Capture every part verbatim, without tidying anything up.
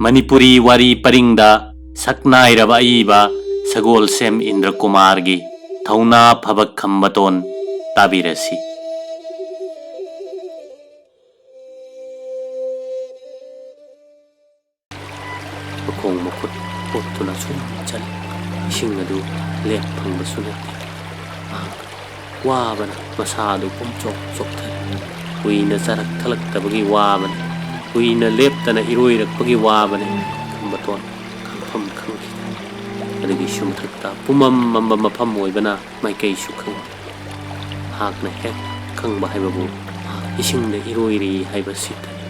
ꯃꯅꯤꯄꯨꯔꯤ ꯋꯥꯔꯤ ꯄꯔꯤꯡꯗ ꯁꯛꯅꯥꯏꯔꯕ ꯑꯏꯕ ꯁꯒꯣꯜꯁꯦꯝ ꯏꯟꯗ꯭ꯔꯀꯨꯃꯥꯔꯒꯤ ꯊꯧꯅꯥ ꯐꯕ ꯈꯝꯕꯇꯣꯟ ꯇꯥꯕꯤꯔꯁꯤ꯫ ꯃꯈꯣꯡ ꯃꯈꯨꯠ ꯍꯣꯠꯇꯨꯅ ꯁꯨꯝ ꯆꯠꯂꯤ꯫ ꯏꯁꯤꯡ ꯑꯗꯨ ꯂꯦꯞ ꯐꯪꯕꯁꯨ ꯅꯠꯇꯦ꯫ ꯃꯍꯥꯛ ꯋꯥꯕꯅ ꯃꯁꯥ ꯑꯗꯨ ꯄꯨꯝꯆꯣꯛ ꯆꯣꯛꯊꯔꯦ꯫ ꯀꯨꯏꯅ ꯆꯥꯔꯛ ꯊꯛꯂꯛꯇꯕꯒꯤ ꯋꯥꯕꯅꯤ, ꯀꯨꯏꯅ ꯂꯦꯞꯇꯅ ꯏꯔꯣꯏꯔꯛꯄꯒꯤ ꯋꯥꯕꯅꯤ꯫ ꯈꯝꯕꯇꯣꯟ ꯈꯪꯐꯝ ꯈꯪꯈꯤꯗꯦ꯫ ꯑꯗꯨꯒꯤꯁꯨ ꯃꯊꯛꯇ ꯄꯨꯝꯃꯝ ꯃꯝꯕ ꯃꯐꯝ ꯑꯣꯏꯕꯅ ꯃꯥꯏꯀꯩꯁꯨ ꯈꯪꯗꯦ꯫ ꯃꯍꯥꯛꯅ ꯍꯦꯛ ꯈꯪꯕ ꯍꯥꯏꯕꯕꯨ ꯃꯍꯥꯛ ꯏꯁꯤꯡꯗ ꯏꯔꯣꯏꯔꯤ ꯍꯥꯏꯕꯁꯤꯇꯅꯤ꯫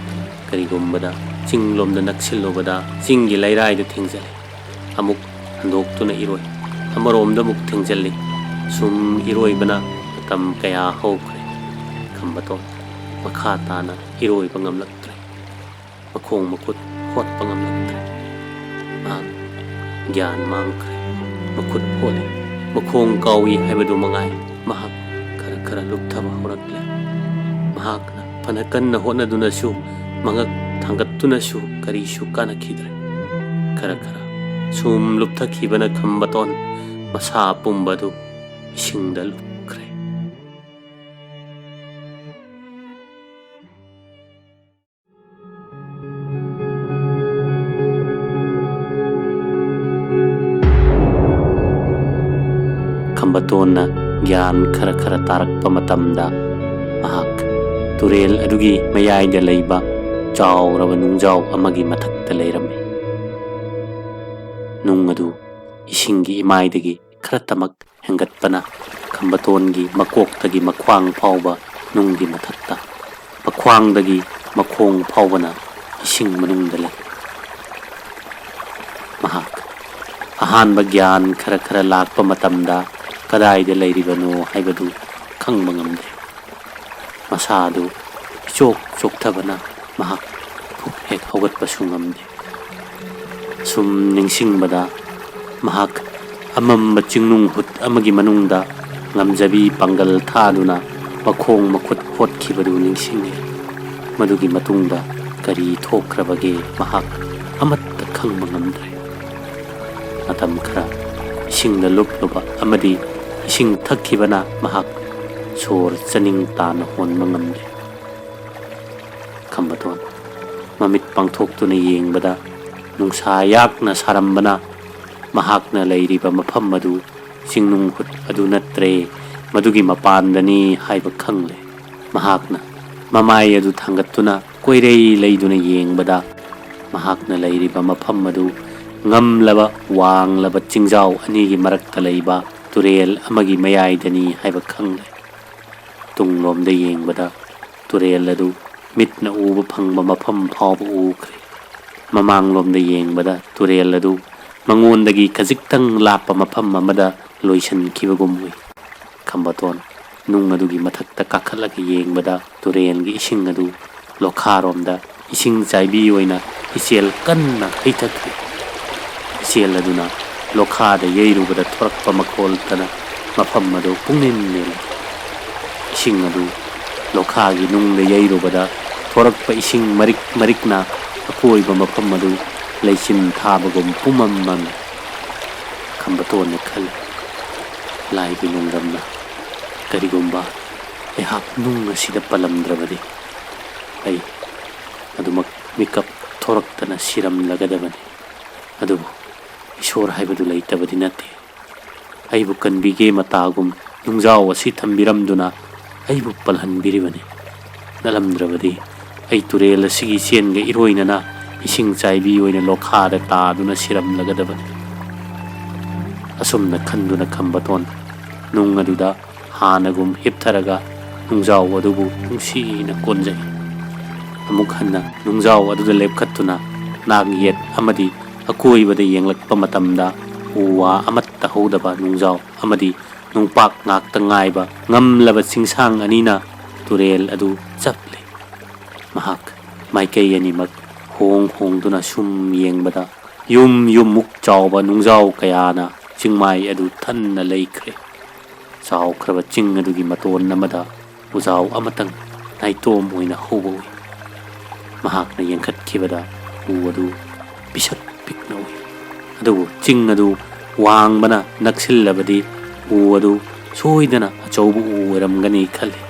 ꯀꯔꯤꯒꯨꯝꯕꯗ ꯆꯤꯡꯂꯣꯝꯗ ꯅꯛꯁꯤꯜꯂꯨꯕꯗ ꯆꯤꯡꯒꯤ ꯂꯩꯔꯥꯏꯗ ꯊꯦꯡꯖꯤꯜꯂꯤ꯫ ꯑꯃꯨꯛ ꯍꯟꯗꯣꯛꯇꯨꯅ ꯏꯔꯣꯏ꯫ ꯑꯃꯔꯣꯝꯗ ꯑꯃꯨꯛ ꯊꯦꯡꯖꯤꯜꯂꯤ꯫ ꯁꯨꯝ ꯏꯔꯣꯏꯕꯅ ꯃꯇꯝ ꯀꯌꯥ ꯍꯧꯈ꯭ꯔꯦ꯫ ꯈꯝꯕꯇꯣꯟ ꯃꯈꯥ ꯇꯥꯅ ꯏꯔꯣꯏꯕ ꯉꯝꯂꯛꯇ꯭ꯔꯦ꯫ ꯃꯈꯣꯡ ꯃꯈꯨꯠ ꯍꯣꯠꯄ ꯉꯝꯂꯛꯇ꯭ꯔꯦ꯫ ꯃꯍꯥꯛ ꯒ꯭ꯌꯥꯟ ꯃꯥꯡꯈ꯭ꯔꯦ꯫ ꯃꯈꯨꯠ ꯍꯣꯠꯂꯤ, ꯃꯈꯣꯡ ꯀꯥꯎꯏ ꯍꯥꯏꯕꯗꯨ ꯃꯉꯥꯏ꯫ ꯃꯍꯥꯛ ꯈꯔ ꯈꯔ ꯂꯨꯞꯊꯕ ꯍꯧꯔꯛꯂꯦ꯫ ꯃꯍꯥꯛꯅ ꯐꯅ ꯀꯟꯅ ꯍꯣꯠꯅꯗꯨꯅꯁꯨ, ꯃꯉꯛ ꯊꯥꯡꯒꯠꯇꯨꯅꯁꯨ ꯀꯔꯤꯁꯨ ꯀꯥꯟꯅꯈꯤꯗ꯭ꯔꯦ꯫ ꯈꯔ ꯈꯔ ꯁꯨꯝ ꯂꯨꯞꯊꯈꯤꯕꯅ ꯈꯝꯕꯇꯣꯟ ꯃꯁꯥ ꯄꯨꯝꯕꯗꯨ ꯏꯁꯤꯡꯗ ꯂꯨꯞꯈ꯭ꯔꯦ꯫ ꯈꯝꯕꯇꯣꯟꯅ ꯒ꯭ꯌꯥꯟ ꯈꯔ ꯈꯔ ꯇꯥꯔꯛꯄ ꯃꯇꯝꯗ, ꯃꯍꯥꯛ ꯇꯨꯔꯦꯜ ꯑꯗꯨꯒꯤ ꯃꯌꯥꯏꯗ ꯂꯩꯕ ꯆꯥꯎꯔꯕ ꯅꯨꯡꯖꯥꯎ ꯑꯃꯒꯤ ꯃꯊꯛꯇ ꯂꯩꯔꯝꯃꯤ꯫ ꯅꯨꯡ ꯑꯗꯨ ꯏꯁꯤꯡꯒꯤ ꯏꯃꯥꯏꯗꯒꯤ ꯈꯔꯇꯃꯛ ꯍꯦꯟꯒꯠꯄꯅ ꯈꯝꯕꯇꯣꯟꯒꯤ ꯃꯀꯣꯛꯇꯒꯤ ꯃꯈ꯭ꯋꯥꯡ ꯐꯥꯎꯕ ꯅꯨꯡꯒꯤ ꯃꯊꯛꯇ, ꯃꯈ꯭ꯋꯥꯡꯗꯒꯤ ꯃꯈꯣꯡ ꯐꯥꯎꯕꯅ ꯏꯁꯤꯡ ꯃꯅꯨꯡꯗ ꯂꯩ꯫ ꯃꯍꯥꯛ ꯑꯍꯥꯟꯕ ꯒ꯭ꯌꯥꯟ ꯈꯔ ꯈꯔ ꯂꯥꯛꯄ ꯃꯇꯝꯗ ꯀꯗꯥꯏꯗ ꯂꯩꯔꯤꯕꯅꯣ ꯍꯥꯏꯕꯗꯨ ꯈꯪꯕ ꯉꯝꯗꯦ꯫ ꯃꯁꯥ ꯑꯗꯨ ꯏꯆꯣꯛ ꯆꯣꯛꯊꯕꯅ ꯃꯍꯥꯛ ꯐꯨꯛ ꯍꯦꯛ ꯍꯧꯒꯠꯄꯁꯨ ꯉꯝꯗꯦ꯫ ꯁꯨꯝ ꯅꯤꯡꯁꯤꯡꯕꯗ ꯃꯍꯥꯛ ꯑꯃꯝꯕ ꯆꯤꯡꯅꯨꯡ ꯍꯨꯠ ꯑꯃꯒꯤ ꯃꯅꯨꯡꯗ ꯉꯝꯖꯕꯤ ꯄꯥꯡꯒꯜ ꯊꯥꯗꯨꯅ ꯃꯈꯣꯡ ꯃꯈꯨꯠ ꯍꯣꯠꯈꯤꯕꯗꯨ ꯅꯤꯡꯁꯤꯡꯉꯤ꯫ ꯃꯗꯨꯒꯤ ꯃꯇꯨꯡꯗ ꯀꯔꯤ ꯊꯣꯛꯈ꯭ꯔꯕꯒꯦ ꯃꯍꯥꯛ ꯑꯃꯠꯇ ꯈꯪꯕ ꯉꯝꯗ꯭ꯔꯦ꯫ ꯃꯇꯝ ꯈꯔ ꯏꯁꯤꯡꯗ ꯂꯨꯞꯂꯨꯕ ꯑꯃꯗꯤ ꯏꯁꯤꯡ ꯊꯛꯈꯤꯕꯅ ꯃꯍꯥꯛ ꯁꯣꯔ ꯆꯅꯤꯡ ꯇꯥꯅ ꯍꯣꯟꯕ ꯉꯝꯂꯦ꯫ ꯈꯝꯕꯇꯣꯟ ꯃꯃꯤꯠ ꯄꯥꯡꯊꯣꯛꯇꯨꯅ ꯌꯦꯡꯕꯗ ꯅꯨꯡꯁꯥ ꯌꯥꯛꯅ ꯁꯥꯔꯝꯕꯅ ꯃꯍꯥꯛꯅ ꯂꯩꯔꯤꯕ ꯃꯐꯝ ꯑꯗꯨ ꯆꯤꯡꯅꯨꯡ ꯍꯨꯠ ꯑꯗꯨ ꯅꯠꯇ꯭ꯔꯦ, ꯃꯗꯨꯒꯤ ꯃꯄꯥꯟꯗꯅꯤ ꯍꯥꯏꯕ ꯈꯪꯂꯦ꯫ ꯃꯍꯥꯛꯅ ꯃꯃꯥꯏ ꯑꯗꯨ ꯊꯥꯡꯒꯠꯇꯨꯅ ꯀꯣꯏꯔꯩ ꯂꯩꯗꯨꯅ ꯌꯦꯡꯕꯗ ꯃꯍꯥꯛꯅ ꯂꯩꯔꯤꯕ ꯃꯐꯝ ꯑꯗꯨ ꯉꯝꯂꯕ ꯋꯥꯡꯂꯕ ꯆꯤꯡꯖꯥꯎ ꯑꯅꯤꯒꯤ ꯃꯔꯛꯇ ꯂꯩꯕ ꯇꯨꯔꯦꯜ ꯑꯃꯒꯤ ꯃꯌꯥꯏꯗꯅꯤ ꯍꯥꯏꯕ ꯈꯪꯂꯦ꯫ ꯇꯨꯡꯂꯣꯝꯗ ꯌꯦꯡꯕꯗ ꯇꯨꯔꯦꯜ ꯑꯗꯨ ꯃꯤꯠꯅ ꯎꯕ ꯐꯪꯕ ꯃꯐꯝ ꯐꯥꯎꯕ ꯎꯈ꯭ꯔꯦ꯫ ꯃꯃꯥꯡꯂꯣꯝꯗ ꯌꯦꯡꯕꯗ ꯇꯨꯔꯦꯜ ꯑꯗꯨ ꯃꯉꯣꯟꯗꯒꯤ ꯈꯖꯤꯛꯇꯪ ꯂꯥꯞꯄ ꯃꯐꯝ ꯑꯃꯗ ꯂꯣꯏꯁꯤꯟꯈꯤꯕꯒꯨꯝ ꯎꯏ꯫ ꯈꯝꯕꯇꯣꯟ ꯅꯨꯡ ꯑꯗꯨꯒꯤ ꯃꯊꯛꯇ ꯀꯥꯈꯠꯂꯒ ꯌꯦꯡꯕꯗ ꯇꯨꯔꯦꯜꯒꯤ ꯏꯁꯤꯡ ꯑꯗꯨ ꯂꯣꯈꯥꯔꯣꯝꯗ ꯏꯁꯤꯡ ꯆꯥꯏꯕꯤ ꯑꯣꯏꯅ ꯏꯆꯦꯜ ꯀꯟꯅ ꯍꯩꯊꯈ꯭ꯔꯦ꯫ ꯏꯆꯦꯜ ꯑꯗꯨꯅ ꯂꯣꯈꯥꯗ ꯌꯩꯔꯨꯕꯗ ꯊꯣꯔꯛꯄ ꯃꯈꯣꯜꯇꯅ ꯃꯐꯝ ꯑꯗꯨ ꯄꯨꯡꯅꯤꯟ ꯅꯤꯜꯂꯤ꯫ ꯏꯁꯤꯡ ꯑꯗꯨ ꯂꯣꯈꯥꯒꯤ ꯅꯨꯡꯗ ꯌꯩꯔꯨꯕꯗ ꯊꯣꯔꯛꯄ ꯏꯁꯤꯡ ꯃꯔꯤꯛ ꯃꯔꯤꯛꯅ ꯑꯀꯣꯏꯕ ꯃꯐꯝ ꯑꯗꯨ ꯂꯩꯆꯤꯟ ꯊꯥꯕꯒꯨꯝ ꯄꯨꯝꯃꯝ ꯃꯝꯃꯤ꯫ ꯈꯝꯕꯇꯣꯟꯅ ꯈꯜꯂꯤ, "ꯂꯥꯏꯒꯤ ꯅꯣꯡꯗꯝꯅ, ꯀꯔꯤꯒꯨꯝꯕ ꯑꯩꯍꯥꯛ ꯅꯨꯡ ꯑꯁꯤꯗ ꯄꯜꯂꯝꯗ꯭ꯔꯕꯗꯤ ꯑꯩ ꯑꯗꯨꯃꯛ ꯃꯤꯀꯞ ꯊꯣꯔꯛꯇꯅ ꯁꯤꯔꯝꯂꯒꯗꯕꯅꯤ꯫ ꯑꯗꯨꯕꯨ ꯏꯁꯣꯔ ꯍꯥꯏꯕꯗꯨ ꯂꯩꯇꯕꯗꯤ ꯅꯠꯇꯦ꯫ ꯑꯩꯕꯨ ꯀꯟꯕꯤꯒꯦ ꯃꯇꯥꯒꯨꯝ ꯅꯨꯡꯖꯥꯎ ꯑꯁꯤ ꯊꯝꯕꯤꯔꯝꯗꯨꯅ ꯑꯩꯕꯨ ꯄꯜꯍꯟꯕꯤꯔꯤꯕꯅꯤ꯫ ꯅꯠꯂꯝꯗ꯭ꯔꯕꯗꯤ ꯑꯩ ꯇꯨꯔꯦꯜ ꯑꯁꯤꯒꯤ ꯏꯆꯦꯟꯒ ꯏꯔꯣꯏꯅꯅ ꯏꯁꯤꯡ ꯆꯥꯏꯕꯤ ꯑꯣꯏꯅ ꯂꯣꯈꯥꯗ ꯇꯥꯗꯨꯅ ꯁꯤꯔꯝꯂꯒꯗꯕꯅꯤ꯫" ꯑꯁꯨꯝꯅ ꯈꯟꯗꯨꯅ ꯈꯝꯕꯇꯣꯟ ꯅꯨꯡ ꯑꯗꯨꯗ ꯍꯥꯟꯅꯒꯨꯝ ꯍꯤꯞꯊꯔꯒ ꯅꯨꯡꯖꯥꯎ ꯑꯗꯨꯕꯨ ꯅꯨꯡꯁꯤꯅ ꯀꯣꯟꯖꯩ꯫ ꯑꯃꯨꯛ ꯍꯟꯅ ꯅꯨꯡꯖꯥꯎ ꯑꯗꯨꯗ ꯂꯦꯞꯈꯠꯇꯨꯅ ꯅꯥꯛ ꯌꯦꯠ ꯑꯃꯗꯤ ꯑꯀꯣꯏꯕꯗ ꯌꯦꯡꯂꯛꯄ ꯃꯇꯝꯗ ꯎ ꯋꯥ ꯑꯃꯠꯇ ꯍꯧꯗꯕ ꯅꯨꯡꯖꯥꯎ ꯑꯃꯗꯤ ꯅꯨꯡꯄꯥꯛ ꯉꯥꯛꯇ ꯉꯥꯏꯕ ꯉꯝꯂꯕ ꯆꯤꯡꯁꯥꯡ ꯑꯅꯤꯅ ꯇꯨꯔꯦꯜ ꯑꯗꯨ ꯆꯞꯂꯤ꯫ ꯃꯍꯥꯛ ꯃꯥꯏꯀꯩ ꯑꯅꯤꯃꯛ ꯍꯣꯡ ꯍꯣꯡꯗꯨꯅ ꯁꯨꯝ ꯌꯦꯡꯕꯗ ꯌꯨꯝ ꯌꯨꯝꯃꯨꯛ ꯆꯥꯎꯕ ꯅꯨꯡꯖꯥꯎ ꯀꯌꯥꯅ ꯆꯤꯡꯃꯥꯏ ꯑꯗꯨ ꯊꯟꯅ ꯂꯩꯈ꯭ꯔꯦ꯫ ꯆꯥꯎꯈ꯭ꯔꯕ ꯆꯤꯡ ꯑꯗꯨꯒꯤ ꯃꯇꯣꯟ ꯑꯃꯗ ꯎꯖꯥꯎ ꯑꯃꯇꯪ ꯅꯥꯏꯇꯣꯝ ꯑꯣꯏꯅ ꯍꯧꯕ ꯎꯏ꯫ ꯃꯍꯥꯛꯅ ꯌꯦꯡꯈꯠꯈꯤꯕꯗ ꯎ ꯑꯗꯨ ꯄꯤꯁꯛ ꯄꯤꯛꯅ ꯎꯏ꯫ ꯑꯗꯨꯕꯨ ꯆꯤꯡ ꯑꯗꯨ ꯋꯥꯡꯕꯅ ꯅꯛꯁꯤꯜꯂꯕꯗꯤ ꯎ ꯑꯗꯨ ꯁꯣꯏꯗꯅ ꯑꯆꯧꯕ ꯎ ꯑꯣꯏꯔꯝꯒꯅꯤ ꯈꯜꯂꯤ꯫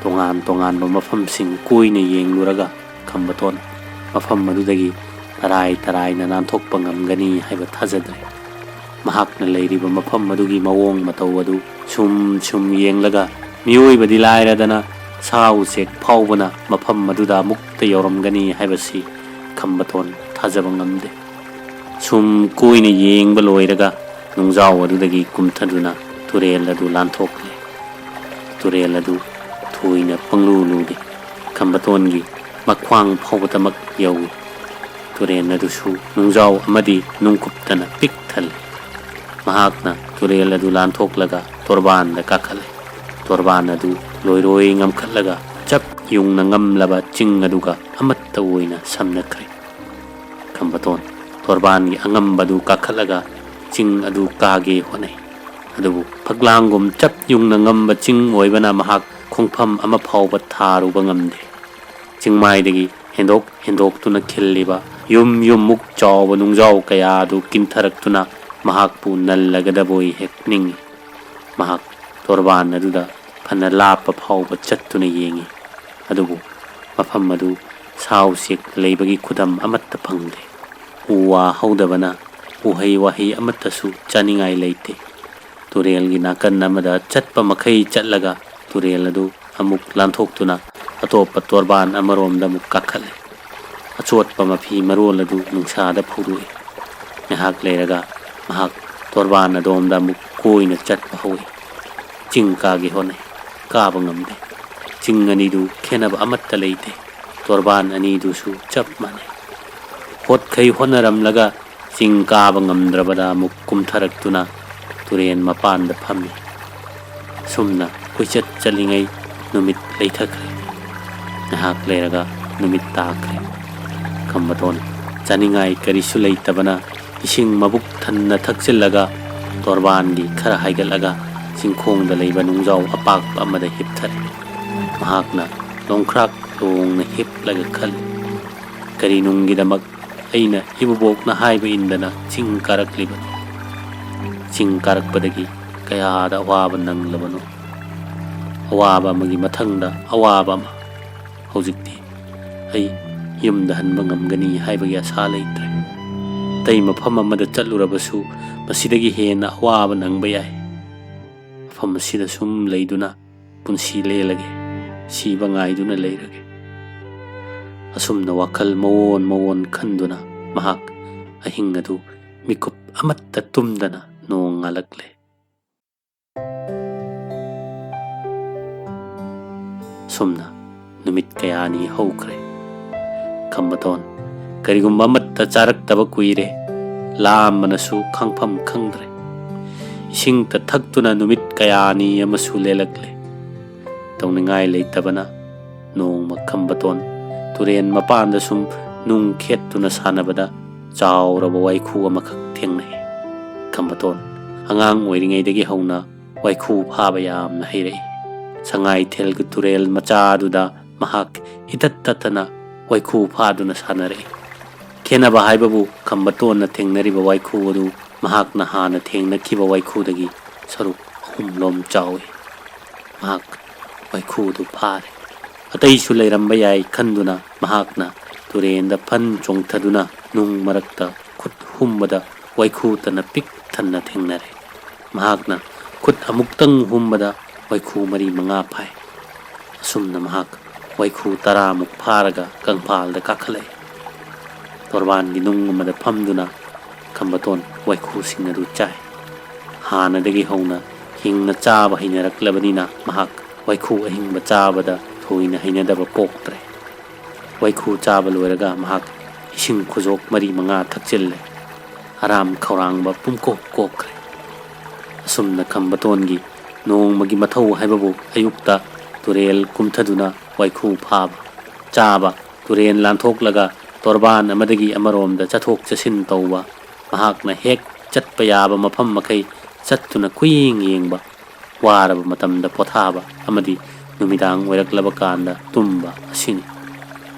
ꯇꯣꯉꯥꯟ ꯇꯣꯉꯥꯟꯕ ꯃꯐꯝꯁꯤꯡ ꯀꯣꯏꯅ ꯌꯦꯡꯂꯨꯔꯒ ꯈꯝꯕꯇꯣꯟ ꯃꯐꯝ ꯑꯗꯨꯗꯒꯤ ꯇꯔꯥꯏ ꯇꯔꯥꯏꯅ ꯅꯥꯟꯊꯣꯛꯄ ꯉꯝꯒꯅꯤ ꯍꯥꯏꯕ ꯊꯥꯖꯗ꯭ꯔꯦ꯫ ꯃꯍꯥꯛꯅ ꯂꯩꯔꯤꯕ ꯃꯐꯝ ꯑꯗꯨꯒꯤ ꯃꯑꯣꯡ ꯃꯇꯧ ꯑꯗꯨ ꯁꯨꯝ ꯁꯨꯝ ꯌꯦꯡꯂꯒ, ꯃꯤꯑꯣꯏꯕꯗꯤ ꯂꯥꯏꯔꯗꯅ ꯁꯥ ꯎꯆꯦꯛ ꯐꯥꯎꯕꯅ ꯃꯐꯝ ꯑꯗꯨꯗ ꯑꯃꯨꯛꯇ ꯌꯧꯔꯝꯒꯅꯤ ꯍꯥꯏꯕꯁꯤ ꯈꯝꯕꯇꯣꯟ ꯊꯥꯖꯕ ꯉꯝꯗꯦ꯫ ꯁꯨꯝ ꯀꯣꯏꯅ ꯌꯦꯡꯕ ꯂꯣꯏꯔꯒ ꯅꯨꯡꯖꯥꯎ ꯑꯗꯨꯗꯒꯤ ꯀꯨꯝꯊꯗꯨꯅ ꯇꯨꯔꯦꯜ ꯑꯗꯨ ꯂꯥꯟꯊꯣꯛꯂꯦ꯫ ꯇꯨꯔꯦꯜ ꯑꯗꯨ ꯊꯣꯏꯅ ꯄꯪꯂꯨ ꯂꯨꯗꯦ꯫ ꯈꯝꯕꯇꯣꯟꯒꯤ ꯃꯈ꯭ꯋꯥꯡ ꯐꯥꯎꯕꯗꯃꯛ ꯌꯧꯏ꯫ ꯇꯨꯔꯦꯜ ꯑꯗꯨꯁꯨ ꯅꯨꯡꯖꯥꯎ ꯑꯃꯗꯤ ꯅꯨꯡꯀꯨꯞꯇꯅ ꯄꯤꯛ ꯊꯜꯂꯤ꯫ ꯃꯍꯥꯛꯅ ꯇꯨꯔꯦꯜ ꯑꯗꯨ ꯂꯥꯟꯊꯣꯛꯂꯒ ꯇꯣꯔꯕꯥꯟꯗ ꯀꯥꯈꯠꯂꯦ꯫ ꯇꯣꯔꯕꯥꯟ ꯑꯗꯨ ꯂꯣꯏꯔꯣꯏ ꯉꯝꯈꯠꯂꯒ ꯆꯞ ꯌꯨꯡꯅ ꯉꯝꯂꯕ ꯆꯤꯡ ꯑꯗꯨꯒ ꯑꯃꯠꯇ ꯑꯣꯏꯅ ꯁꯝꯅꯈ꯭ꯔꯦ꯫ ꯈꯝꯕꯇꯣꯟ ꯇꯣꯔꯕꯥꯟꯒꯤ ꯑꯉꯝꯕꯗꯨ ꯀꯥꯈꯠꯂꯒ ꯆꯤꯡ ꯑꯗꯨ ꯀꯥꯒꯦ ꯍꯣꯠꯅꯩ꯫ ꯑꯗꯨꯕꯨ ꯐꯛꯂꯥꯡꯒꯨꯝ ꯆꯞ ꯌꯨꯡꯅ ꯉꯝꯕ ꯆꯤꯡ ꯑꯣꯏꯕꯅ ꯃꯍꯥꯛ ꯈꯣꯡꯐꯝ ꯑꯃ ꯐꯥꯎꯕ ꯊꯥꯔꯨꯕ ꯉꯝꯗꯦ꯫ ꯆꯤꯡꯃꯥꯏꯗꯒꯤ ꯍꯦꯟꯗꯣꯛ ꯍꯦꯟꯗꯣꯛꯇꯨꯅ ꯈꯤꯜꯂꯤꯕ ꯌꯨꯝ ꯌꯨꯝꯃꯨꯛ ꯆꯥꯎꯕ ꯅꯨꯡꯖꯥꯎ ꯀꯌꯥ ꯑꯗꯨ ꯀꯤꯟꯊꯔꯛꯇꯨꯅ ꯃꯍꯥꯛꯄꯨ ꯅꯜꯂꯒꯗꯕꯣꯏ ꯍꯦꯛ ꯅꯤꯡꯏ꯫ ꯃꯍꯥꯛ ꯇꯣꯔꯕꯥꯟ ꯑꯗꯨꯗ ꯐꯅ ꯂꯥꯞꯄ ꯐꯥꯎꯕ ꯆꯠꯇꯨꯅ ꯌꯦꯡꯏ꯫ ꯑꯗꯨꯕꯨ ꯃꯐꯝ ꯑꯗꯨ ꯁꯥ ꯎꯆꯦꯛ ꯂꯩꯕꯒꯤ ꯈꯨꯗꯝ ꯑꯃꯠꯇ ꯐꯪꯗꯦ꯫ ꯎ ꯋꯥ ꯍꯧꯗꯕꯅ ꯎꯍꯩ ꯋꯥꯍꯩ ꯑꯃꯠꯇꯁꯨ ꯆꯥꯅꯤꯡꯉꯥꯏ ꯂꯩꯇꯦ꯫ ꯇꯨꯔꯦꯜꯒꯤ ꯅꯥꯀꯟ ꯑꯃꯗ ꯆꯠꯄ ꯃꯈꯩ ꯆꯠꯂꯒ ꯇꯨꯔꯦꯜ ꯑꯗꯨ ꯑꯃꯨꯛ ꯂꯥꯟꯊꯣꯛꯇꯨꯅ ꯑꯇꯣꯞꯄ ꯇꯣꯔꯕꯥꯟ ꯑꯃꯔꯣꯝꯗ ꯑꯃꯨꯛ ꯀꯥꯈꯠꯂꯦ꯫ ꯑꯆꯣꯠꯄ ꯃꯐꯤ ꯃꯔꯣꯜ ꯑꯗꯨ ꯅꯨꯡꯁꯥꯗ ꯐꯧꯗꯣꯛꯏ꯫ ꯉꯥꯏꯍꯥꯛ ꯂꯩꯔꯒ ꯃꯍꯥꯛ ꯇꯣꯔꯕꯥꯟ ꯑꯗꯣꯝꯗ ꯑꯃꯨꯛ ꯀꯣꯏꯅ ꯆꯠꯄ ꯍꯧꯏ꯫ ꯆꯤꯡ ꯀꯥꯒꯦ ꯍꯣꯠꯅꯩ꯫ ꯀꯥꯕ ꯉꯝꯗꯦ꯫ ꯆꯤꯡ ꯑꯅꯤꯗꯨ ꯈꯦꯠꯅꯕ ꯑꯃꯠꯇ ꯂꯩꯇꯦ꯫ ꯇꯣꯔꯕꯥꯟ ꯑꯅꯤꯗꯨꯁꯨ ꯆꯞ ꯃꯥꯟꯅꯩ꯫ ꯍꯣꯠꯈꯩ ꯍꯣꯠꯅꯔꯝꯂꯒ ꯆꯤꯡ ꯀꯥꯕ ꯉꯝꯗ꯭ꯔꯕꯗ ꯑꯃꯨꯛ ꯀꯨꯝꯊꯔꯛꯇꯨꯅ ꯇꯨꯔꯦꯟ ꯃꯄꯥꯟꯗ ꯐꯝꯃꯤ꯫ ꯑꯁꯨꯝꯅ ꯀꯣꯏꯆꯠ ꯆꯠꯂꯤꯉꯩ ꯅꯨꯃꯤꯠ ꯂꯩꯊꯈ꯭ꯔꯦ꯫ ꯉꯥꯏꯍꯥꯛ ꯂꯩꯔꯒ ꯅꯨꯃꯤꯠ ꯇꯥꯈ꯭ꯔꯦ꯫ ꯈꯝꯕꯇꯣꯟ ꯆꯥꯅꯤꯡꯉꯥꯏ ꯀꯔꯤꯁꯨ ꯂꯩꯇꯕꯅ ꯏꯁꯤꯡ ꯃꯕꯨꯛ ꯊꯟꯅ ꯊꯛꯆꯤꯜꯂꯒ ꯇꯣꯔꯕꯥꯟꯒꯤ ꯈꯔ ꯍꯥꯏꯒꯠꯂꯒ ꯆꯤꯡꯈꯣꯡꯗ ꯂꯩꯕ ꯅꯨꯡꯖꯥꯎ ꯑꯄꯥꯛꯄ ꯑꯃꯗ ꯍꯤꯞꯊꯔꯦ꯫ ꯃꯍꯥꯛꯅ ꯂꯣꯡꯈ꯭ꯔꯥꯛ ꯂꯣꯡꯅ ꯍꯤꯞꯂꯒ ꯈꯜꯂꯤ, "ꯀꯔꯤꯅꯨꯡꯒꯤꯗꯃꯛ ꯑꯩꯅ ꯏꯕꯨꯕꯣꯛꯅ ꯍꯥꯏꯕ ꯏꯟꯗꯅ ꯆꯤꯡ ꯀꯥꯔꯛꯂꯤꯕꯅꯤ꯫ ꯆꯤꯡ ꯀꯥꯔꯛꯄꯗꯒꯤ ꯀꯌꯥꯗ ꯑꯋꯥꯕ ꯅꯪꯂꯕꯅꯣ꯫ ꯑꯋꯥꯕ ꯑꯃꯒꯤ ꯃꯊꯪꯗ ꯑꯋꯥꯕ ꯑꯃ꯫ ꯍꯧꯖꯤꯛꯇꯤ ꯑꯩ ꯌꯨꯝꯗ ꯍꯟꯕ ꯉꯝꯒꯅꯤ ꯍꯥꯏꯕꯒꯤ ꯑꯁꯥ ꯂꯩꯇ꯭ꯔꯦ꯫ ꯑꯇꯩ ꯃꯐꯝ ꯑꯃꯗ ꯆꯠꯂꯨꯔꯕꯁꯨ ꯃꯁꯤꯗꯒꯤ ꯍꯦꯟꯅ ꯑꯋꯥꯕ ꯅꯪꯕ ꯌꯥꯏ꯫ ꯃꯐꯝ ꯑꯁꯤꯗ ꯁꯨꯝ ꯂꯩꯗꯨꯅ ꯄꯨꯟꯁꯤ ꯂꯦꯜꯂꯒꯦ, ꯁꯤꯕ ꯉꯥꯏꯗꯨꯅ ꯂꯩꯔꯒꯦ꯫ ꯑꯁꯨꯝꯅ ꯋꯥꯈꯜ ꯃꯑꯣꯟ ꯃꯑꯣꯟ ꯈꯟꯗꯨꯅ ꯃꯍꯥꯛ ꯑꯍꯤꯡ ꯑꯗꯨ ꯃꯤꯀꯨꯞ ꯑꯃꯠꯇ ꯇꯨꯝꯗꯅ ꯅꯣꯡꯉꯥꯜꯂꯛꯂꯦ꯫ ꯑꯁꯨꯝꯅ ꯅꯨꯃꯤꯠ ꯀꯌꯥꯅꯤ ꯍꯧꯈ꯭ꯔꯦ꯫ ꯈꯝꯕꯇꯣꯟ ꯀꯔꯤꯒꯨꯝꯕ ꯑꯃꯠꯇ ꯆꯥꯔꯛꯇꯕ ꯀꯨꯏꯔꯦ꯫ ꯂꯥꯝꯕꯅꯁꯨ ꯈꯥꯡꯐꯝ ꯈꯪꯗ꯭ꯔꯦ꯫ ꯏꯁꯤꯡꯇ ꯊꯛꯇꯨꯅ ꯅꯨꯃꯤꯠ ꯀꯌꯥꯅꯤ ꯑꯃꯁꯨ ꯂꯦꯜꯂꯛꯂꯦ꯫ ꯇꯧꯅꯤꯡꯉꯥꯏ ꯂꯩꯇꯕꯅ ꯅꯣꯡꯃ ꯈꯝꯕꯇꯣꯟ ꯇꯨꯔꯦꯟ ꯃꯄꯥꯟꯗ ꯁꯨꯝ ꯅꯨꯡ ꯈꯦꯠꯇꯨꯅ ꯁꯥꯟꯅꯕꯗ ꯆꯥꯎꯔꯕ ꯋꯥꯏꯈꯨ ꯑꯃꯈꯛ ꯊꯦꯡꯅꯩ꯫ ꯈꯝꯕꯇꯣꯟ ꯑꯉꯥꯡ ꯑꯣꯏꯔꯤꯉꯩꯗꯒꯤ ꯍꯧꯅ ꯋꯥꯏꯈꯨ ꯐꯥꯕ ꯌꯥꯝꯅ ꯍꯩꯔꯛꯏ꯫ ꯁꯉꯥꯏꯊꯦꯜꯒꯤ ꯇꯨꯔꯦꯜ ꯃꯆꯥꯗꯨꯗ ꯃꯍꯥꯛ ꯏꯇꯠ ꯇꯠꯇꯅ ꯋꯥꯏꯈꯨ ꯐꯥꯗꯨꯅ ꯁꯥꯟꯅꯔꯛꯏ꯫ ꯈꯦꯟꯅꯕ ꯍꯥꯏꯕꯕꯨ ꯈꯝꯕꯇꯣꯟꯅ ꯊꯦꯡꯅꯔꯤꯕ ꯋꯥꯏꯈꯨ ꯑꯗꯨ ꯃꯍꯥꯛꯅ ꯍꯥꯟꯅ ꯊꯦꯡꯅꯈꯤꯕ ꯋꯥꯏꯈꯨꯗꯒꯤ ꯁꯔꯨꯛ ꯑꯍꯨꯝꯂꯣꯝ ꯆꯥꯎꯏ꯫ ꯃꯍꯥꯛ ꯋꯥꯏꯈꯨ ꯑꯗꯨ ꯐꯥꯔꯦ꯫ ꯑꯇꯩꯁꯨ ꯂꯩꯔꯝꯕ ꯌꯥꯏ ꯈꯟꯗꯨꯅ ꯃꯍꯥꯛꯅ ꯇꯨꯔꯦꯟꯗ ꯐꯟ ꯆꯣꯡꯊꯗꯨꯅ ꯅꯨꯡ ꯃꯔꯛꯇ ꯈꯨꯠ ꯍꯨꯝꯕꯗ ꯋꯥꯏꯈꯨ ꯇꯅ ꯄꯤꯛ ꯊꯟꯅ ꯊꯦꯡꯅꯔꯦ꯫ ꯃꯍꯥꯛꯅ ꯈꯨꯠ ꯑꯃꯨꯛꯇꯪ ꯍꯨꯝꯕꯗ ꯋꯥꯏꯈꯨ ꯃꯔꯤ ꯃꯉꯥ ꯐꯥꯏ꯫ ꯑꯁꯨꯝꯅ ꯃꯍꯥꯛ ꯋꯥꯏꯈꯨ ꯇꯔꯥꯃꯨꯛ ꯐꯥꯔꯒ ꯀꯪꯐꯥꯜꯗ ꯀꯥꯈꯠꯂꯛꯏ꯫ ꯇꯣꯔꯕꯥꯟꯒꯤ ꯅꯨꯡ ꯑꯃꯗ ꯐꯝꯗꯨꯅ ꯈꯝꯕꯇꯣꯟ ꯋꯥꯏꯈꯨꯁꯤꯡ ꯑꯗꯨ ꯆꯥꯏ꯫ ꯍꯥꯟꯅꯗꯒꯤ ꯍꯧꯅ ꯍꯤꯡꯅ ꯆꯥꯕ ꯍꯩꯅꯔꯛꯂꯕꯅꯤꯅ ꯃꯍꯥꯛ ꯋꯥꯏꯈꯨ ꯑꯍꯤꯡꯕ ꯆꯥꯕꯗ ꯊꯣꯏꯅ ꯍꯩꯅꯗꯕ ꯄꯣꯛꯇ꯭ꯔꯦ꯫ ꯋꯥꯏꯈꯨ ꯆꯥꯕ ꯂꯣꯏꯔꯒ ꯃꯍꯥꯛ ꯏꯁꯤꯡ ꯈꯨꯖꯣꯛ ꯃꯔꯤ ꯃꯉꯥ ꯊꯛꯆꯤꯜꯂꯦ꯫ ꯑꯔꯥꯝ ꯈꯧꯔꯥꯡꯕ ꯄꯨꯝꯀꯣꯛ ꯀꯣꯛꯈ꯭ꯔꯦ꯫ ꯑꯁꯨꯝꯅ ꯈꯝꯕꯇꯣꯟꯒꯤ ꯅꯣꯡꯃꯒꯤ ꯃꯊꯧ ꯍꯥꯏꯕꯕꯨ ꯑꯌꯨꯛꯇ ꯇꯨꯔꯦꯜ ꯀꯨꯝꯊꯗꯨꯅ ꯋꯥꯏꯈꯨ ꯐꯥꯕ, ꯆꯥꯕ, ꯇꯨꯔꯦꯜ ꯂꯥꯟꯊꯣꯛꯂꯒ ꯇꯣꯔꯕꯥꯟ ꯑꯃꯗꯒꯤ ꯑꯃꯔꯣꯝꯗ ꯆꯠꯊꯣꯛ ꯆꯠꯁꯤꯟ ꯇꯧꯕ, ꯃꯍꯥꯛꯅ ꯍꯦꯛ ꯆꯠꯄ ꯌꯥꯕ ꯃꯐꯝ ꯃꯈꯩ ꯆꯠꯇꯨꯅ ꯀꯨꯌꯦꯡ ꯌꯦꯡꯕ, ꯋꯥꯔꯕ ꯃꯇꯝꯗ ꯄꯣꯊꯥꯕ ꯑꯃꯗꯤ ꯅꯨꯃꯤꯗꯥꯡ ꯑꯣꯏꯔꯛꯂꯕ ꯀꯥꯟꯗ ꯇꯨꯝꯕ ꯑꯁꯤꯅꯤ꯫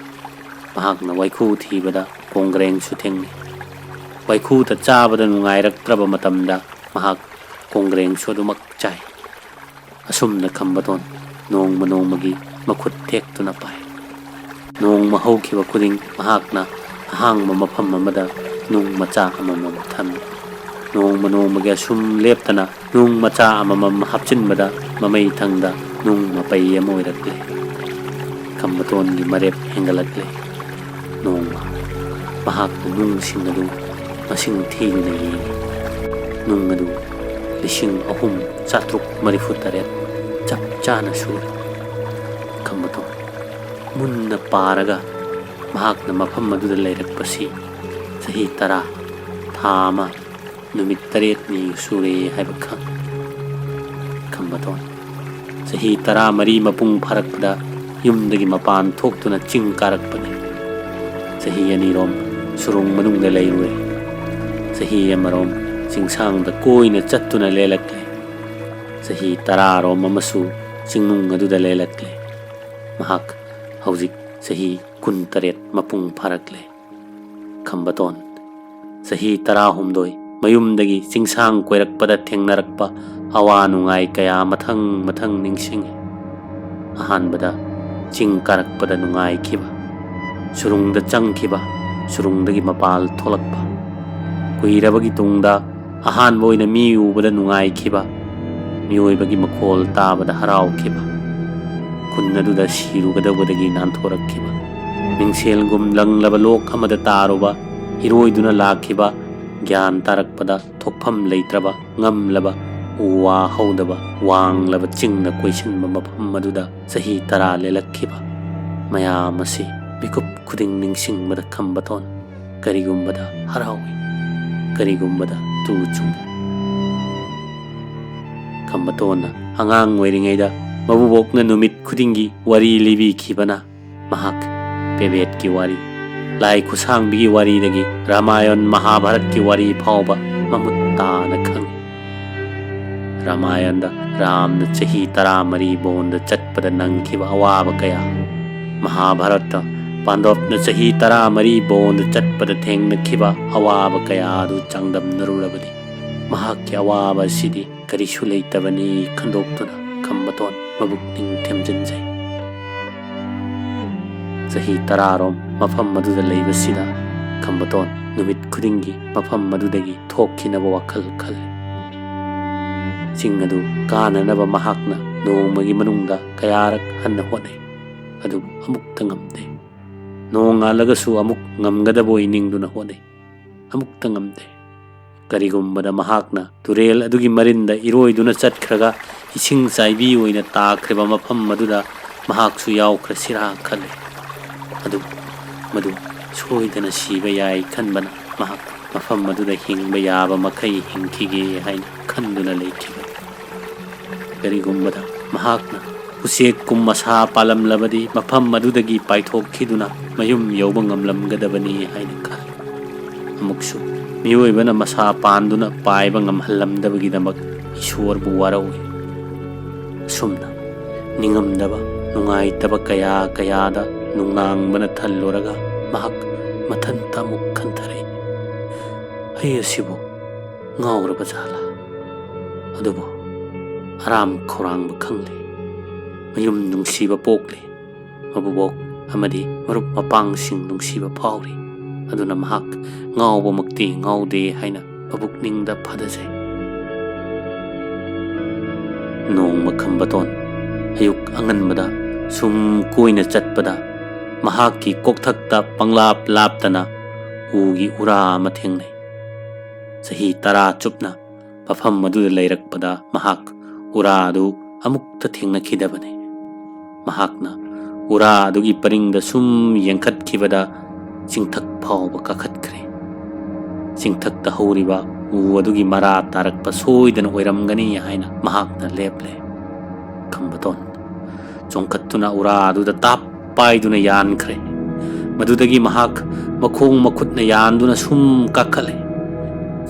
ꯃꯍꯥꯛꯅ ꯋꯥꯏꯈꯨ ꯊꯤꯕꯗ ꯀꯣꯡꯒ꯭ꯔꯦꯡꯁꯨ ꯊꯦꯡꯅꯩ꯫ ꯋꯥꯏꯈꯨꯗ ꯆꯥꯕꯗ ꯅꯨꯡꯉꯥꯏꯔꯛꯇ꯭ꯔꯕ ꯃꯇꯝꯗ ꯃꯍꯥꯛ ꯀꯣꯡꯒ꯭ꯔꯦꯡꯁꯨ ꯑꯗꯨꯃꯛ ꯆꯥꯏ꯫ ꯑꯁꯨꯝꯅ ꯈꯝꯕꯇꯣꯟ ꯅꯣꯡꯃ ꯅꯣꯡꯃꯒꯤ ꯃꯈꯨꯠ ꯊꯦꯛꯇꯨꯅ ꯄꯥꯏ꯫ ꯅꯣꯡꯃ ꯍꯧꯈꯤꯕ ꯈꯨꯗꯤꯡ ꯃꯍꯥꯛꯅ ꯑꯍꯥꯡꯕ ꯃꯐꯝ ꯑꯃꯗ ꯅꯨꯡ ꯃꯆꯥ ꯑꯃꯃꯝ ꯊꯝꯃꯤ꯫ ꯅꯣꯡꯃ ꯅꯣꯡꯃꯒꯤ ꯑꯁꯨꯝ ꯂꯦꯞꯇꯅ ꯅꯨꯡ ꯃꯆꯥ ꯑꯃꯃꯝ ꯍꯥꯞꯆꯤꯟꯕꯗ ꯃꯃꯩ ꯊꯪꯗ ꯅꯨꯡ ꯃꯄꯩ ꯑꯃ ꯑꯣꯏꯔꯛꯂꯦ꯫ ꯈꯝꯕꯇꯣꯟꯒꯤ ꯃꯔꯦꯞ ꯍꯦꯟꯒꯠꯂꯛꯂꯦ꯫ ꯅꯣꯡꯃ ꯃꯍꯥꯛꯅ ꯅꯨꯡꯁꯤꯡ ꯑꯗꯨ ꯃꯁꯤꯡ ꯊꯤꯗꯨꯅ ꯌꯦꯡꯏ꯫ ꯅꯨꯡ ꯑꯗꯨ ꯂꯤꯁꯤꯡ ꯑꯍꯨꯝ ꯆꯥꯇ꯭ꯔꯨꯛ ꯃꯔꯤꯐꯨ ꯇꯔꯦꯠ ꯆꯞ ꯆꯥꯅ ꯁꯨꯔꯦ꯫ ꯈꯝꯕꯇꯣꯟ ꯃꯨꯟꯅ ꯄꯥꯔꯒ ꯃꯍꯥꯛꯅ ꯃꯐꯝ ꯑꯗꯨꯗ ꯂꯩꯔꯛꯄꯁꯤ ꯆꯍꯤ ꯇꯔꯥ, ꯊꯥ ꯑꯃ, ꯅꯨꯃꯤꯠ ꯇꯔꯦꯠꯅꯤ ꯁꯨꯔꯦ ꯍꯥꯏꯕ ꯈꯪꯏ꯫ ꯈꯝꯕꯇꯣꯟ ꯆꯍꯤ ꯇꯔꯥꯃꯔꯤ ꯃꯄꯨꯡ ꯐꯥꯔꯛꯄꯗ ꯌꯨꯝꯗꯒꯤ ꯃꯄꯥꯟ ꯊꯣꯛꯇꯨꯅ ꯆꯤꯡ ꯀꯥꯔꯛꯄꯅꯤ꯫ ꯆꯍꯤ ꯑꯅꯤꯔꯣꯝ ꯁꯨꯔꯨꯡ ꯃꯅꯨꯡꯗ ꯂꯩꯔꯨꯔꯦ꯫ ꯆꯍꯤ ꯑꯃꯔꯣꯝ ꯆꯤꯡꯁꯥꯡꯗ ꯀꯣꯏꯅ ꯆꯠꯇꯨꯅ ꯂꯦꯜꯂꯛꯂꯦ꯫ ꯆꯍꯤ ꯇꯔꯥꯔꯣꯝ ꯑꯃꯁꯨ ꯆꯤꯡꯅꯨꯡ ꯑꯗꯨꯗ ꯂꯦꯜꯂꯛꯂꯦ꯫ ꯃꯍꯥꯛ ꯍꯧꯖꯤꯛ ꯆꯍꯤ ꯀꯨꯟꯇꯔꯦꯠ ꯃꯄꯨꯡ ꯐꯥꯔꯛꯂꯦ꯫ ꯈꯝꯕꯇꯣꯟ ꯆꯍꯤ ꯇꯔꯥꯍꯨꯝꯗꯣꯏ ꯃꯌꯨꯝꯗꯒꯤ ꯆꯤꯡꯁꯥꯡ ꯀꯣꯏꯔꯛꯄꯗ ꯊꯦꯡꯅꯔꯛꯄ ꯑꯋꯥ ꯅꯨꯡꯉꯥꯏ ꯀꯌꯥ ꯃꯊꯪ ꯃꯊꯪ ꯅꯤꯡꯁꯤꯡꯏ꯫ ꯑꯍꯥꯟꯕꯗ ꯆꯤꯡ ꯀꯥꯔꯛꯄꯗ ꯅꯨꯡꯉꯥꯏꯈꯤꯕ, ꯁꯨꯔꯨꯡꯗ ꯆꯪꯈꯤꯕ, ꯁꯨꯔꯨꯡꯗꯒꯤ ꯃꯄꯥꯜ ꯊꯣꯛꯂꯛꯄ, ꯀꯨꯏꯔꯕꯒꯤ ꯇꯨꯡꯗ ꯑꯍꯥꯟꯕ ꯑꯣꯏꯅ ꯃꯤ ꯎꯕꯗ ꯅꯨꯡꯉꯥꯏꯈꯤꯕ, ꯃꯤꯑꯣꯏꯕꯒꯤ ꯃꯈꯣꯜ ꯇꯥꯕꯗ ꯍꯔꯥꯎꯈꯤꯕ, ꯈꯨꯟ ꯑꯗꯨꯗ ꯁꯤꯔꯨꯒꯗꯧꯕꯗꯒꯤ ꯅꯥꯟꯊꯣꯔꯛꯈꯤꯕ, ꯃꯤꯡꯁꯦꯜꯒꯨꯝ ꯂꯪꯂꯕ ꯂꯣꯛ ꯑꯃꯗ ꯇꯥꯔꯨꯕ, ꯏꯔꯣꯏꯗꯨꯅ ꯂꯥꯛꯈꯤꯕ, ꯒ꯭ꯌꯥꯟ ꯇꯥꯔꯛꯄꯗ ꯊꯣꯛꯐꯝ ꯂꯩꯇ꯭ꯔꯕ, ꯉꯝꯂꯕ, ꯎ ꯋꯥ ꯍꯧꯗꯕ, ꯋꯥꯡꯂꯕ ꯆꯤꯡꯅ ꯀꯣꯏꯁꯤꯟꯕ ꯃꯐꯝ ꯑꯗꯨꯗ ꯆꯍꯤ ꯇꯔꯥ ꯂꯦꯜꯂꯛꯈꯤꯕ ꯃꯌꯥꯝ ꯑꯁꯤ ꯃꯤꯀꯨꯞ ꯈꯨꯗꯤꯡ ꯅꯤꯡꯁꯤꯡꯕꯗ ꯈꯝꯕꯇꯣꯟ ꯀꯔꯤꯒꯨꯝꯕꯗ ꯍꯔꯥꯎꯏ, ꯀꯔꯤꯒꯨꯝꯕꯗ ꯇꯨ ꯆꯨꯡꯏ꯫ ꯈꯝꯕꯇꯣꯟꯅ ꯑꯉꯥꯡ ꯑꯣꯏꯔꯤꯉꯩꯗ ꯃꯕꯨꯕꯣꯛꯅ ꯅꯨꯃꯤꯠ ꯈꯨꯗꯤꯡꯒꯤ ꯋꯥꯔꯤ ꯂꯤꯕꯤꯈꯤꯕꯅ ꯃꯍꯥꯛ ꯄꯦꯕꯦꯠꯀꯤ ꯋꯥꯔꯤ, ꯂꯥꯏ ꯈꯨꯠꯁꯥꯡꯕꯤꯒꯤ ꯋꯥꯔꯤꯗꯒꯤ ꯔꯥꯃꯥꯌꯟ ꯃꯍꯥꯚꯥꯔꯠꯀꯤ ꯋꯥꯔꯤ ꯐꯥꯎꯕ ꯃꯃꯨꯠ ꯇꯥꯅ ꯈꯪꯏ꯫ ꯔꯥꯃꯥꯌꯟꯗ ꯔꯥꯝꯅ ꯆꯍꯤ ꯇꯔꯥꯃꯔꯤ ꯕꯣꯟꯗ ꯆꯠꯄꯗ ꯅꯪꯈꯤꯕ ꯑꯋꯥꯕ ꯀꯌꯥ, ꯃꯍꯥꯚꯥꯔꯠꯇ ꯄꯥꯟꯗꯣꯞꯅ ꯆꯍꯤ ꯇꯔꯥꯃꯔꯤ ꯕꯣꯟꯗ ꯆꯠꯄꯗ ꯊꯦꯡꯅꯈꯤꯕ ꯑꯋꯥꯕ ꯀꯌꯥ ꯑꯗꯨ ꯆꯥꯡꯗꯝꯅꯔꯨꯔꯕꯗꯤ, ꯃꯍꯥꯛꯀꯤ ꯑꯋꯥꯕ ꯑꯁꯤꯗꯤ ꯀꯔꯤꯁꯨ ꯂꯩꯇꯕꯅꯤ ꯈꯟꯗꯣꯛꯇꯨꯅ ꯈꯝꯕꯇꯣꯟ ꯃꯕꯨꯛꯅꯤꯡ ꯊꯦꯝꯖꯤꯟꯖꯩ꯫ ꯆꯍꯤ ꯇꯔꯥꯔꯣꯝ ꯃꯐꯝ ꯑꯗꯨꯗ ꯂꯩꯕꯁꯤꯗ ꯈꯝꯕꯇꯣꯟ ꯅꯨꯃꯤꯠ ꯈꯨꯗꯤꯡꯒꯤ ꯃꯐꯝ ꯑꯗꯨꯗꯒꯤ ꯊꯣꯛꯈꯤꯅꯕ ꯋꯥꯈꯜ ꯈꯜꯂꯤ꯫ ꯆꯤꯡ ꯑꯗꯨ ꯀꯥꯅꯅꯕ ꯃꯍꯥꯛꯅ ꯅꯣꯡꯃꯒꯤ ꯃꯅꯨꯡꯗ ꯀꯌꯥꯔꯛ ꯍꯟꯅ ꯍꯣꯠꯅꯩ, ꯑꯗꯨꯕꯨ ꯑꯃꯨꯛꯇ ꯉꯝꯗꯦ꯫ ꯅꯣꯡꯉꯥꯜꯂꯒꯁꯨ ꯑꯃꯨꯛ ꯉꯝꯒꯗꯕ ꯑꯣꯏ ꯅꯤꯡꯗꯨꯅ ꯍꯣꯠꯅꯩ, ꯑꯃꯨꯛꯇ ꯉꯝꯗꯦ꯫ ꯀꯔꯤꯒꯨꯝꯕꯗ ꯃꯍꯥꯛꯅ ꯇꯨꯔꯦꯜ ꯑꯗꯨꯒꯤ ꯃꯔꯤꯟꯗ ꯏꯔꯣꯏꯗꯨꯅ ꯆꯠꯈ꯭ꯔꯒ ꯏꯁꯤꯡ ꯆꯥꯏꯕꯤ ꯑꯣꯏꯅ ꯇꯥꯈ꯭ꯔꯤꯕ ꯃꯐꯝ ꯑꯗꯨꯗ ꯃꯍꯥꯛꯁꯨ ꯌꯥꯎꯈ꯭ꯔꯁꯤꯔꯥ ꯈꯜꯂꯤ꯫ ꯑꯗꯨꯕꯨ ꯃꯗꯨ ꯁꯣꯏꯗꯅ ꯁꯤꯕ ꯌꯥꯏ ꯈꯟꯕꯅ ꯃꯍꯥꯛ ꯃꯐꯝ ꯑꯗꯨꯗ ꯍꯤꯡꯕ ꯌꯥꯕ ꯃꯈꯩ ꯍꯤꯡꯈꯤꯒꯦ ꯍꯥꯏꯅ ꯈꯟꯗꯨꯅ ꯂꯩꯈꯤꯕꯅꯤ꯫ ꯀꯔꯤꯒꯨꯝꯕꯗ ꯃꯍꯥꯛꯅ ꯎꯆꯦꯛꯀꯨꯝ ꯃꯁꯥ ꯄꯥꯜꯂꯝꯂꯕꯗꯤ ꯃꯐꯝ ꯑꯗꯨꯗꯒꯤ ꯄꯥꯏꯊꯣꯛꯈꯤꯗꯨꯅ ꯃꯌꯨꯝ ꯌꯧꯕ ꯉꯝꯂꯝꯒꯗꯕꯅꯤ ꯍꯥꯏꯅ ꯈꯜꯂꯤ꯫ ꯑꯃꯨꯛꯁꯨ ꯃꯤꯑꯣꯏꯕꯅ ꯃꯁꯥ ꯄꯥꯟꯗꯨꯅ ꯄꯥꯏꯕ ꯉꯝꯍꯜꯂꯝꯗꯕꯒꯤꯗꯃꯛ ꯏꯁꯣꯔꯕꯨ ꯋꯥꯔꯧꯏ꯫ ꯑꯁꯨꯝꯅ ꯅꯤꯡꯉꯝꯗꯕ, ꯅꯨꯡꯉꯥꯏꯇꯕ ꯀꯌꯥ ꯀꯌꯥꯗ ꯅꯨꯡꯅꯥꯡꯕꯅ ꯊꯜꯂꯨꯔꯒ ꯃꯍꯥꯛ ꯃꯊꯟꯇ ꯑꯃꯨꯛ ꯈꯟꯊꯔꯛꯏ, "ꯑꯩ ꯑꯁꯤꯕꯨ ꯉꯥꯎꯔꯕ ꯖꯥꯠꯂꯥ?" ꯑꯗꯨꯕꯨ ꯑꯔꯥꯝ ꯈꯧꯔꯥꯡꯕ ꯈꯪꯂꯦ꯫ ꯃꯌꯨꯝ ꯅꯨꯡꯁꯤꯕ ꯄꯣꯛꯂꯦ꯫ ꯃꯕꯨꯕꯣꯛ ꯑꯃꯗꯤ ꯃꯔꯨꯞ ꯃꯄꯥꯡꯁꯤꯡ ꯅꯨꯡꯁꯤꯕ ꯐꯥꯎꯔꯤ꯫ ꯑꯗꯨꯅ ꯃꯍꯥꯛ ꯉꯥꯎꯕꯃꯛꯇꯤ ꯉꯥꯎꯗꯦ ꯍꯥꯏꯅ ꯃꯕꯨꯛꯅꯤꯡꯗ ꯐꯥꯊꯖꯩ꯫ ꯅꯣꯡꯃ ꯈꯝꯕꯇꯣꯟ ꯑꯌꯨꯛ ꯑꯉꯟꯕꯗ ꯁꯨꯝ ꯀꯣꯏꯅ ꯆꯠꯄꯗ ꯃꯍꯥꯛꯀꯤ ꯀꯣꯛꯊꯛꯇ ꯄꯪꯂꯥꯞ ꯂꯥꯞꯇꯅ ꯎꯒꯤ ꯎꯔꯥ ꯑꯃ ꯊꯦꯡꯅꯩ꯫ ꯆꯍꯤ ꯇꯔꯥ ꯆꯨꯞꯅ ꯃꯐꯝ ꯑꯗꯨꯗ ꯂꯩꯔꯛꯄꯗ ꯃꯍꯥꯛ ꯎꯔꯥ ꯑꯗꯨ ꯑꯃꯨꯛꯇ ꯊꯦꯡꯅꯈꯤꯗꯕꯅꯤ꯫ ꯃꯍꯥꯛꯅ ꯎꯔꯥ ꯑꯗꯨꯒꯤ ꯄꯔꯤꯡꯗ ꯁꯨꯝ ꯌꯦꯡꯈꯠꯈꯤꯕꯗ ꯆꯤꯡꯊꯛ ꯐꯥꯎꯕ ꯀꯥꯈꯠꯈ꯭ꯔꯦ꯫ ꯆꯤꯡꯊꯛꯇ ꯍꯧꯔꯤꯕ ꯎ ꯑꯗꯨꯒꯤ ꯃꯔꯥ ꯇꯥꯔꯛꯄ ꯁꯣꯏꯗꯅ ꯑꯣꯏꯔꯝꯒꯅꯤ ꯍꯥꯏꯅ ꯃꯍꯥꯛꯅ ꯂꯦꯞꯂꯦ꯫ ꯈꯝꯕꯇꯣꯟ ꯆꯣꯡꯈꯠꯇꯨꯅ ꯎꯔꯥ ꯑꯗꯨꯗ ꯇꯥꯞ ꯄꯥꯏꯗꯨꯅ ꯌꯥꯟꯈ꯭ꯔꯦ꯫ ꯃꯗꯨꯗꯒꯤ ꯃꯍꯥꯛ ꯃꯈꯣꯡ ꯃꯈꯨꯠꯅ ꯌꯥꯟꯗꯨꯅ ꯁꯨꯝ ꯀꯥꯈꯠꯂꯦ꯫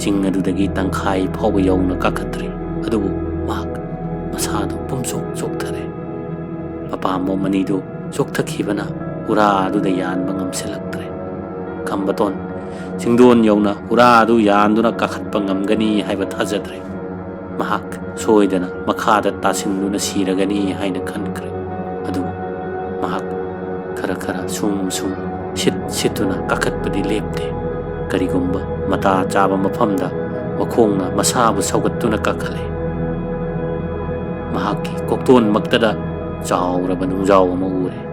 ꯆꯤꯡ ꯑꯗꯨꯗꯒꯤ ꯇꯪꯈꯥꯏ ꯐꯥꯎꯕ ꯌꯧꯅ ꯀꯥꯈꯠꯇ꯭ꯔꯤ, ꯑꯗꯨꯕꯨ ꯃꯍꯥꯛ ꯃꯁꯥꯗꯨ ꯄꯨꯝꯆꯣꯛ ꯆꯣꯛꯊꯔꯦ꯫ ꯃꯄꯥꯝꯕꯣꯝ ꯑꯅꯤꯗꯨ ꯆꯣꯛꯊꯈꯤꯕꯅ ꯎꯔꯥ ꯑꯗꯨꯗ ꯌꯥꯟꯕ ꯉꯝꯁꯤꯜꯂꯛꯇ꯭ꯔꯦ꯫ ꯈꯝꯕꯇꯣꯟ ꯆꯤꯡꯗꯣꯟ ꯌꯧꯅ ꯎꯔꯥ ꯑꯗꯨ ꯌꯥꯟꯗꯨꯅ ꯀꯥꯈꯠꯄ ꯉꯝꯒꯅꯤ ꯍꯥꯏꯕ ꯊꯥꯖꯗ꯭ꯔꯦ꯫ ꯃꯍꯥꯛ ꯁꯣꯏꯗꯅ ꯃꯈꯥꯗ ꯇꯥꯁꯤꯟꯗꯨꯅ ꯁꯤꯔꯒꯅꯤ ꯍꯥꯏꯅ ꯈꯟꯈ꯭ꯔꯦ꯫ ꯑꯗꯨꯕꯨ ꯃꯍꯥꯛ ꯈꯔ ꯈꯔ ꯁꯨꯝ ꯁꯨꯝ ꯁꯤꯠ ꯁꯤꯠꯇꯨꯅ ꯀꯥꯈꯠꯄꯗꯤ ꯂꯦꯞꯇꯦ꯫ ꯀꯔꯤꯒꯨꯝꯕ ꯃꯇꯥ ꯆꯥꯕ ꯃꯐꯝꯗ ꯃꯈꯣꯡꯅ ꯃꯁꯥꯕꯨ ꯁꯧꯒꯠꯇꯨꯅ ꯀꯥꯈꯠꯂꯦ꯫ ꯃꯍꯥꯛꯀꯤ ꯀꯣꯛꯇꯣꯟꯃꯛꯇꯗ ꯆꯥꯎꯔꯕ ꯅꯨꯡꯖꯥꯎ ꯑꯃ ꯎꯔꯦ꯫